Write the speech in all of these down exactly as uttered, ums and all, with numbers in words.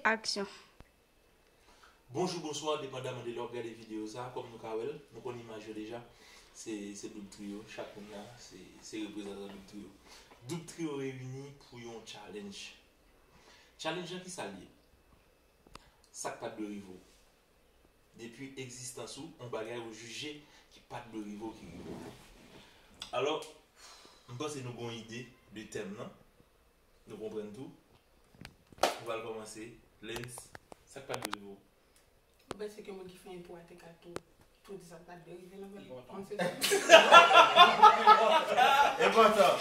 Aksyon. Bonjou, bonswa, depandaman de lè w ap gade videyo sa, kòm nou ka wè l, nou konn imaj yo deja. Se, se Doub Trio, chak moun la, se, se reprezantan Doub Trio. Doub Trio reyini pou yon challenge. Challenge lan ki sa l ye? Sa k pa t dwe rive w. Depi egzistans ou, yon bagay ou jije ki pa t dwe rive w ki rive w. Alò, m panse nou gon ide de tèm nan. Nou konprann tou. Nou pral kòmanse. Lens, sa k pa t dwe rive w? Ou panse ke moun ki fè entwo a te ka tou, tou di sa k pa t dwe rive l anvè l? Mwen se sa. Enpòtan.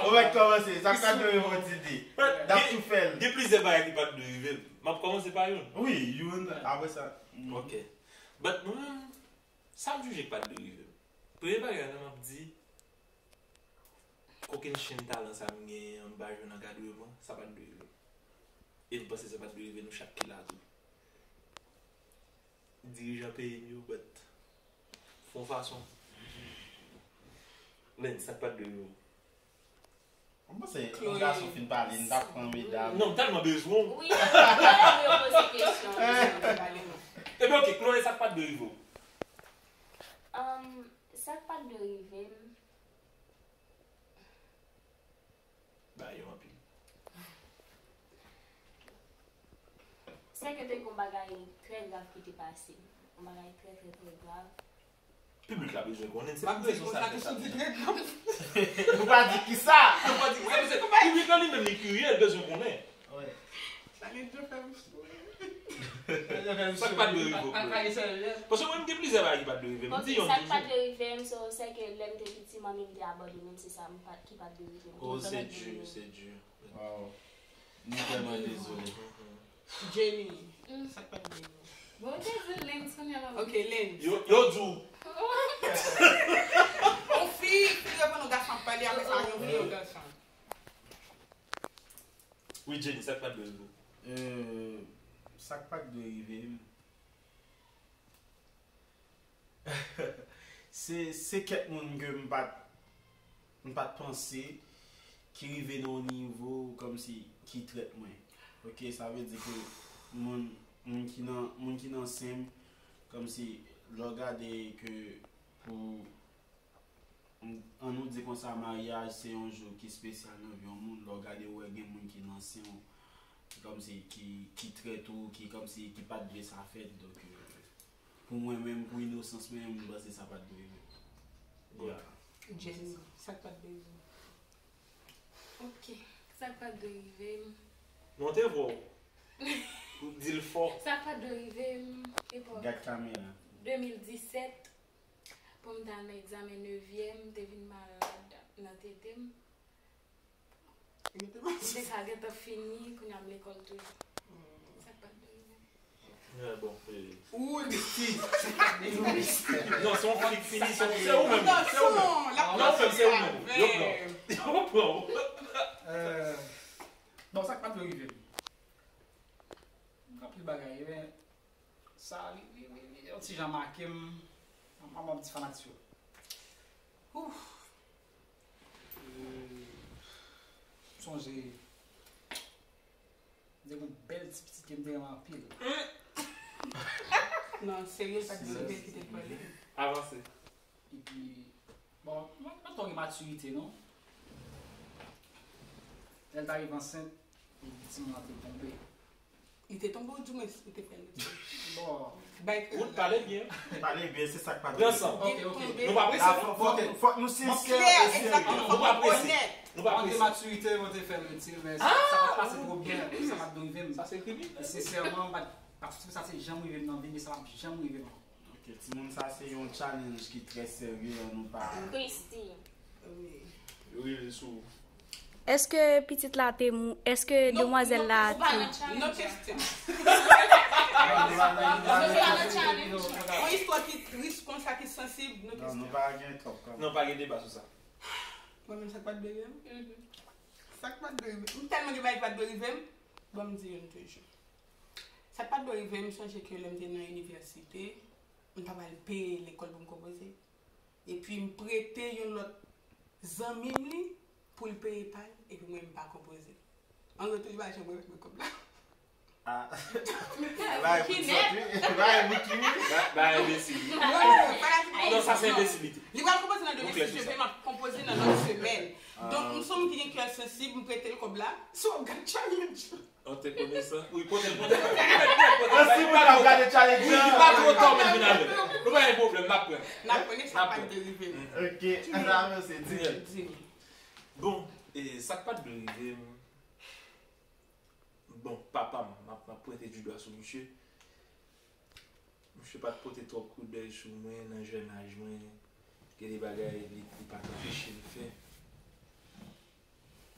Ou mèt kòmanse. Sa k pa t dwe rive w, Didi. N ap tou fè l. Gen plizyè bagay ki pa t dwe rive m. M ap kòmanse pa youn. Wi, youn, apre sa. Ok. But mwen menm, sa m jije k pa t dwe rive m. Premye bagay la, m ap di, kokennchenn talan sa m genyen an, m pa jwenn ankadreman, sa pa t dwe rive m. E m panse sa pa t dwe rive nou chak ki la tou. Dirijan peyi m yo, but fè yon fason. Lens, sa k pa t dwe rive w? Mwen panse yon gason fin pale, n t ap pran medam. Non, m tèlman bezwen w. Wi, mwen renmen yo poze kesyon. Ebyen, ok, Chloé, sa k pa t dwe rive w? Um, sa k pa t dwe rive m? Ba yo anpil. Se ke te gon bagay trè grav ki te pase. Yon bagay trè, trè, trè grav. Piblik la bezwen konnen, se pou rezon sa l fè sa. Nou pa di ki sa. Nou pa di ki sa, paske piblik la li menm li kirye, l bezwen konnen. Sa gen djòf fè m sou. Sa k pa t dwe rive w, Chloé? Paske mwen, m gen plizyè bagay ki pa t dwe rive m. M di youn toujou. Ok, sa k pa t dwe rive m, so, se ke lè m te piti, manmi m te abandone m, se sa m pa t, ki pa t dwe rive m. Oh, se di, se di. Waw. Nou vrèman dezole. Jenny, sa k pa t dwe rive m? Bon, te di Lens kounye a la. Ok, Lens. Yo, yo di w. Yon fi, fi reponn yon gason ap pale, apre sa, yon fi, yon gason. Wi, Jenny, sa k pa t dwe rive w? Euh, sa k pa t dwe rive m? Se, se kèk moun ke m pa t, m pa t panse ki rive nan yon nivo kòmsi ki trèt mwen. Ok, sa vle di ke moun, moun ki nan, moun ki nan sen m, kòmsi lè w gade ke pou, ann nou di konsa, maryaj se yon jou ki espesyal nan vi yon moun, lè w gade w wè gen moun ki nan sen w, ki kòmsi, ki, ki trèt ou, ki kòmsi, ki pa t vle sa fèt, donk, euh, pou mwen menm, pou inosans mwen, m panse sa pa t dwe rive. Jenny, sa k pa t dwe rive m? Ok, sa k pa t dwe rive m? Non, te vre w. Ou di l fò. Sa k pa t dwe rive m, epòk Gad kamera. de mil disèt, pou m t al nan egzamen nevyèm, m te vin malad nan tete m. M te ka gentan fini, kounye a m lekòl toujou. Sa k pa t dwe rive m? Yeah, bon, eh. Ou riske. Non, se yon fi k fini, se se ou menm. Se ou menm. Non, se se ou menm. Yo pran w. Yo pran w. Euh, bon, sa k pa t dwe rive m. Anpil bagay, men sa, li, li, li, li yon ti jan make m. M ap di fanatik yo. Ouf. Euh, m sonje, m te gon bèl ti pitit ke m te renmen anpil. Non, serye, sa k rive ki te pale. Avanse. Epi, bon, mwen pa twò gen matirite, non. Lè l t arive ansent, epi timoun nan te tonbe. Li te tonbe ou di mwen li te fè l. Bon. Bay Ou pale byen. Pale byen, se sa k pa t Pran san. Ok, ok. Nou pa prese. Fòk, fòk, fòk nou sensè Klè, e serye. egzakteman, Nou pa fòk prese. onèt. Nou pa Mwen te prese. Matirite, mwen te fè l retire, men sa pa t pase twò byen, sa pa t dwe rive m. Sa se kriminèl. E sensèman, m pa t, pa t sou sa se janm rive m nan vi, men sa p ap janm rive m ankò. Ok, timoun, sa se yon challenge ki trè serye, an nou pa. Christy. Wi. Yo rive sou. Èske pitit la te mou? Èske demwazèl la te. Non kesyon. Yon istwa ki tris konsa, ki sansib, non Non, nou kesyon. Pa gen twòp kòm. Non, pa gen deba sou sa. Mwen menm, sa k pa t dwe rive m. Sa k pa t dwe rive m. M tèlman gen bagay ki pa t dwe rive m. Bon, m di youn toujou. Sa k pa t dwe rive m, m sonje ke lè m te nan inivèsite, m t ap al peye lekòl pou m konpoze. Epi m prete yon lòt zanmi m li pou l peye pa l, epi mwen m pa konpoze. An retou, li pa janm remèt mwen kòb la. Bay Bouki sòt, wi. Bay Bouki, wi. Ba- Bay enbesil, wi. Non, non, non, pa la ti Non, sa se enbesilite. Li pral konpoze nan demen, si Dye vle, m ap konpoze nan lòt semèn. Donk, m se yon moun ki gen kè sansib, m prete l kòb la. Si w ap gad challenge. An te konnen sa. Wi, pote l, pote l. Pote l, pote l. Nan si moun ap gade challenge. Wi, li pa twò ta, men vin avè l. Nou pa gen pwoblèm, n ap pran. N ap pran, sa pa t dwe rive m. Ok, sa avanse, di. Di. Bon, e sa k pa t dwe rive m. Bon, papa m, m ap, m ap pwente du dwa sou misye. Misye pa t pote twòp koudèy sou mwen nan jèn aj mwen. Gen de bagay li, li pa t anpeche m fè.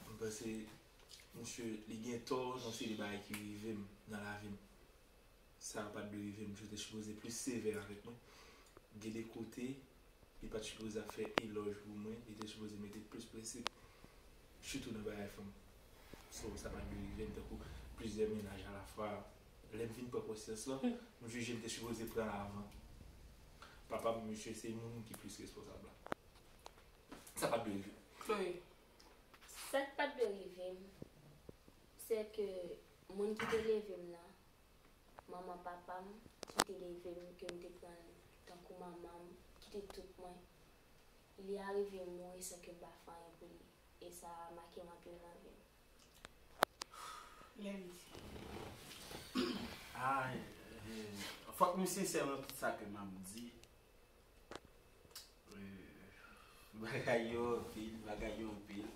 M panse misye, li gen tò nan seri de bagay ki rive m nan lavi m. Sa yo pa t dwe rive m, misye te sipoze plis sevè avèk mwen. Gen de kote, li pa t sipoze ap fè elòj pou mwen, li te sipoze mete plis prensip, sitou nan bagay fanm. So, sa pa t dwe rive m, tankou plizyè mennaj alafwa. Lè m vin pran konsyans lan, m jije m te sipoze pran l avan. Papa m, misye, se moun ki plis responsab la. Sa pa t dwe rive m. Chloé. Sa k pa t dwe rive m, se ke moun ki te leve m nan, manman papa m ki te leve m, ke m te pran l tankou manman m, ki te tout mwen, li arive mouri san ke m pa fè anyen pou li. E sa make m anpil nan vi m. Lèvi. Ah, eh, fòk m sensè nan tout sa ke m ap di. Eh, bagay yo anpil, bagay yo anpil.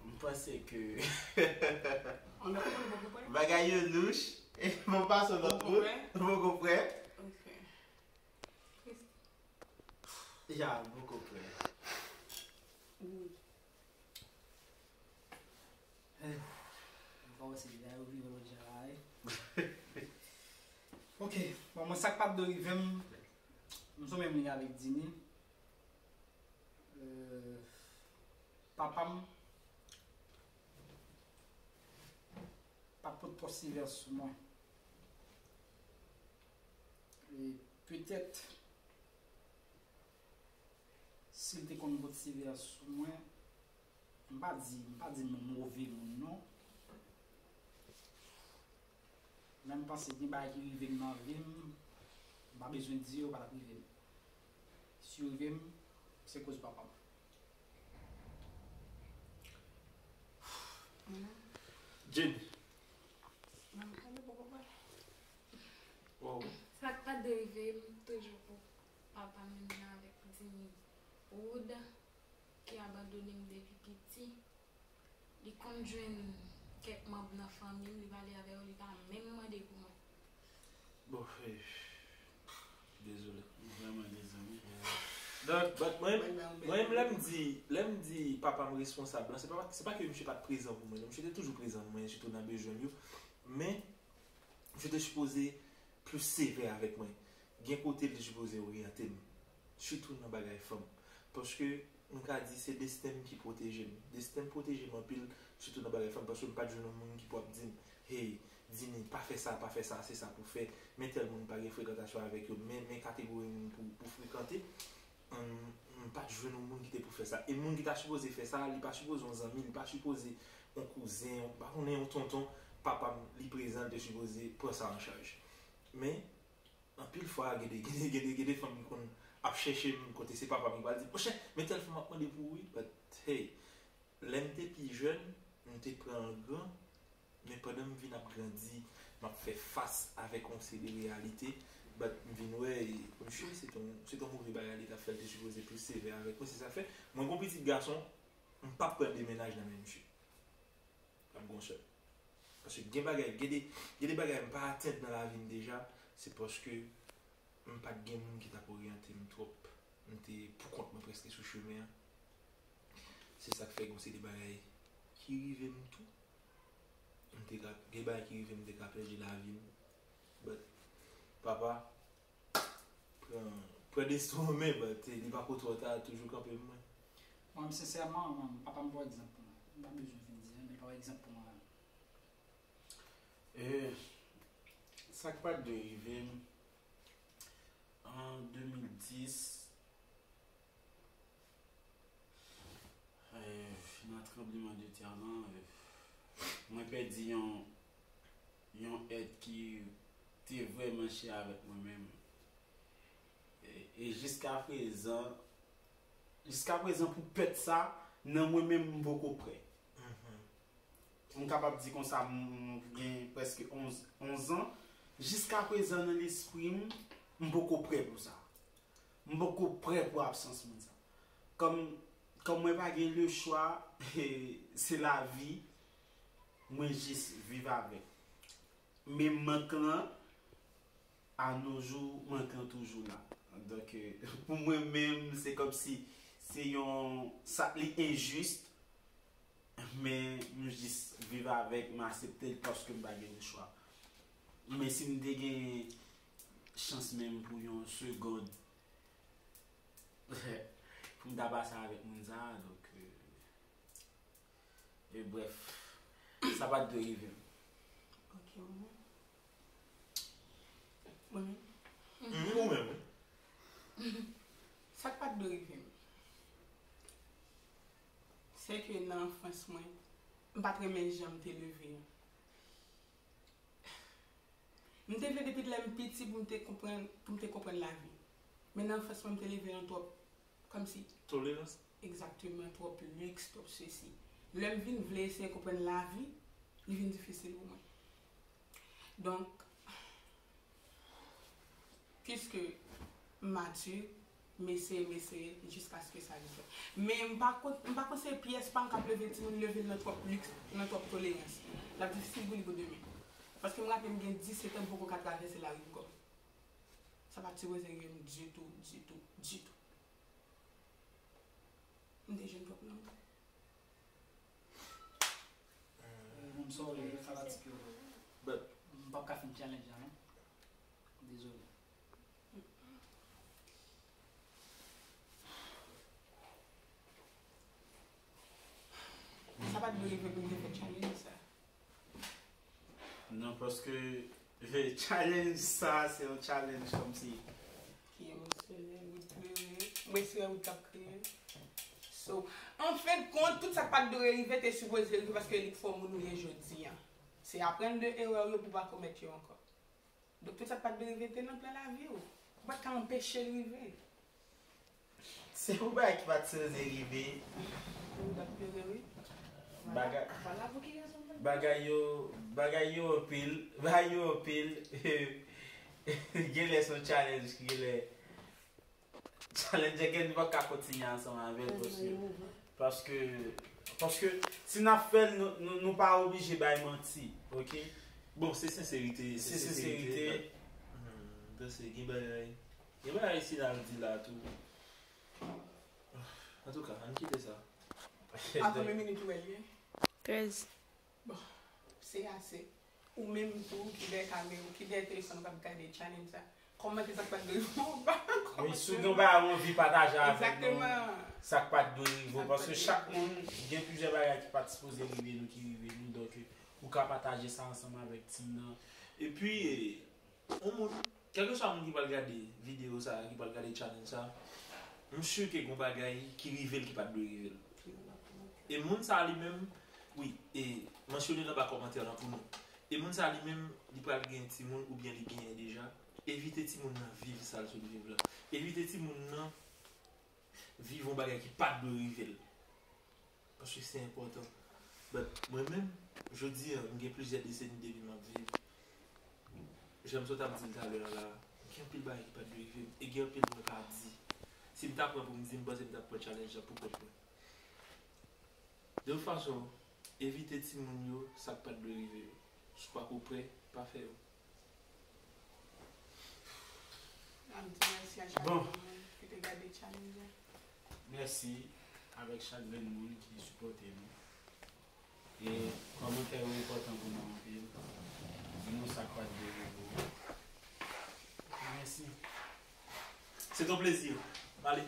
M panse ke bagay yo louch. Bon, pase lòt bout. Ou poko prè? Ok. Ya, m poko prè. Wi. Eh, m pa wè se la yo vire lòt jan la, wi. Ok, bon, mwen sa k pa t dwe rive m, m sou menm liy avèk Dini. Euh, papa m pa t pot twòp sevè sou mwen. E petèt, si l te konn pot sevè sou mwen, m pa di, m pa di m yon move moun, non. Men m panse gen bagay ki rive m nan vi m, m pa bezwen di yo, pa t ap rive m. Si yo rive m, se koz papa m. Jenny. Wow. Sa k pa t dwe rive m toujou pou papa m menm jan avèk Dini Wood, ki abandone m depi piti. Li konn jwenn kèk manm nan fanmi m, li pale avè yo, li pa menm mande pou mwen. Bon, eh, dezole. Vrèman dezole. Donk, but mwen, mwen, lè m di, lè m di papa m responsab lan, se pa, se pa ke misye pa t prezan pou mwen, non, misye te toujou prezan pou mwen, sitou nan bezwen m yo. Men, misye te sipoze plis sevè avèk mwen. Gen kote l te sipoze oryante m, sitou nan bagay fanm. Paske, m ka di se desten m ki pwoteje m. Desten m pwoteje m anpil, sitou nan bagay fanm, paske m pa t jwenn yon moun ki pou ap di m, hey, Dini, pa fè sa, pa fè sa, se sa pou fè. Men tèl moun pa gen frekantasyon avèk yo, men, men kategori moun pou, pou frekante. M, m pa t jwenn yon moun ki te pou fè sa. E moun ki ta sipoze fè sa, li pa sipoze yon zanmi, li pa sipoze yon kouzen, yon, pa konnen yon tonton, papa m, li prezan, li te sipoze pran sa an chaj. Men, anpil fwa, gen de, gen de, gen de, gen de fanm ki konn ap chèche m kote se papa m ki pral di, monchè, men tèl fanm ap mande pou ou, wi, but, hey, lè m te pi jèn, m te pran l gran, men pandan m vin ap grandi, m ap fè fas avèk yon seri de reyalite, but m vin wè, e, misye, se t on, se t on move bagay li t ap fè, l te sipoze plis sevè avèk mwen, se sa k fè, mwen gon pitit gason, m p ap pran de mennaj nan men misye. Ap gon sèl. Paske gen bagay, gen de, gen de bagay m pa atenn nan lavi m deja, se paske m pa t gen moun ki t ap oryante m twòp. M te poukont mwen prèske sou chemen an. Se sa k fè gon seri de bagay ki rive m tou. M te ka, gen bagay ki rive m, m te ka pèdi lavi m. But, papa, pran, pran desten w an men, but, eh, li pako twò ta, toujou kanpe pou mwen. Mwen, sensèman, mwen, papa m pa egzanp pou mwen. M pa bezwen vin di anyen, men li pa egzanp pou mwen menm. E sa k pa t dwe rive m, an de mil dis, eh, nan tranbleman de tè lan, eh, mwen pèdi yon yon èt ki te vrèman chè avèk mwen menm. E, e jiska prezan, jiska prezan pou pèt sa, nan mwen menm, m poko prè. M kapab di konsa, m, m gen prèske onz, onz an. Jiska prezan, nan lespri m, m poko prè pou sa. M poko prè pou absans moun sa. Kòm, kòm mwen pa gen lechwa, se lavi, mwen jis viv avèk. Men mank lan, a no jou, mank lan toujou la. Donk, euh, pou mwen menm, se kòmsi se yon, sa, li enjis, men m jis viv avèk, m aksepte l paske m pa gen lechwa. Men si m te gen chans menm pou yon segond, pou m ta pase avèk moun sa, donk, euh, e brèf, sa pa t dwe rive m. Ok, mwen menm. Mwen menm. Mhm, ou menm, wi. Sa k pa t dwe rive m, se ke nan anfans mwen, m pa t renmen jan m te leve an. M te vle depi lè m piti pou m te konprann, pou m te konprann lavi. Men nan anfans mwen, m te leve nan twòp, kòmsi. Tolerans? Egzakteman, twòp liks, twòp sesi. Lè m vin vle eseye konprann lavi, li vin difisil pou mwen. Donk, piske m mati, m eseye, m eseye, jiskaske sa rive. Men m pa kon-, m pa konn se pyès pa m k ap leve timoun, leve l nan twòp liks, nan twòp tolerans. L ap difisil pou li pou demen. Paske m raple m gen disèt an, m poko ka travèse lari ankò. Sa pa t sipoze rive m ditou, ditou, ditou. M te jèn twòp non. I'm sorry, fanatik yo. But m p ap ka fin challenge la non. Dezole. Sa pa t dwe rive pou m te fè challenge sa. Non, paske challenge sa, se yon challenge kòmsi. Ki emosyonèl, ou t plere. Mwen si ou t ap kriye. So, an fen de kont, tout sa k pa t dwe rive te sipoze rive paske li k fè w moun ou ye jodi a. Se aprann de erè w yo pou w pa komèt yo ankò. Donk, tout sa k pa t dwe rive te nan plan lavi w. Ou pa t ka anpeche l rive. Se yon bagay ki pa t sipoze rive. Ou t ap plere, wi. Bagay, bagay yo, bagay yo anpil, bagay yo anpil. Genlè se yon challenge, genlè. Challenge again, nou pa ka kontinye ansanm avè l paske, paske, paske si n ap fè l, nou, nou, nou pa oblije bay manti, ok? Bon, se senserite, se senserite. Hmm, m panse gen bagay, gen bagay Sinal di la tou. Antouka, ann kite sa. A konbyen minit ou wè l ye? Trèz. Bon, se ase. Ou menm tou, ki dèyè kame-, ki dèyè telefòn ou k ap gade challenge sa. Kòmante sa k pa t dwe rive w, pa kòmante. Wi, si w gen yon bagay ou anvi pataje avèk nou, sa k pa t dwe rive w, paske chak moun gen plizyè bagay ki pa t sipoze rive nou, ki rive nou, donk, ou ka pataje sa ansanm avèk team nan. Epi, yon moun, kèlkeswa moun ki pral gade videyo sa, ki pral gade challenge sa, m si ke gon bagay ki rive l ki pa t dwe rive l. E moun sa li menm, wi, e mansyone l anba kòmantè lan pou nou. E moun sa li menm, li pral gen timoun oubyen li genyen deja. Evite timoun nan viv sa l sot viv la. Evite timoun nan viv yon bagay ki pa t dwe rive l. Paske se enpòtan. But mwen menm, jodi a, m gen plizyè deseni de vi m ap viv. Jan m sot ap di l talè a la, gen anpil bagay ki pa t dwe rive m, e gen anpil mwen pa di. Si m ta pran pou m di, m panse m t ap pran challenge la pou kont mwen. De tout fason, evite timoun yo sa k pa t dwe rive yo. Si w pa ko prè, pa fè yo. N ap di mèsi a chak moun ki te gade challenge la. Mèsi avèk chak grenn moun ki sipòte nou. E kòmantè yo enpòtan pou nou anpil. Di nou sa k pa t dwe rive w. Mèsi. Se ton plezi. M ale.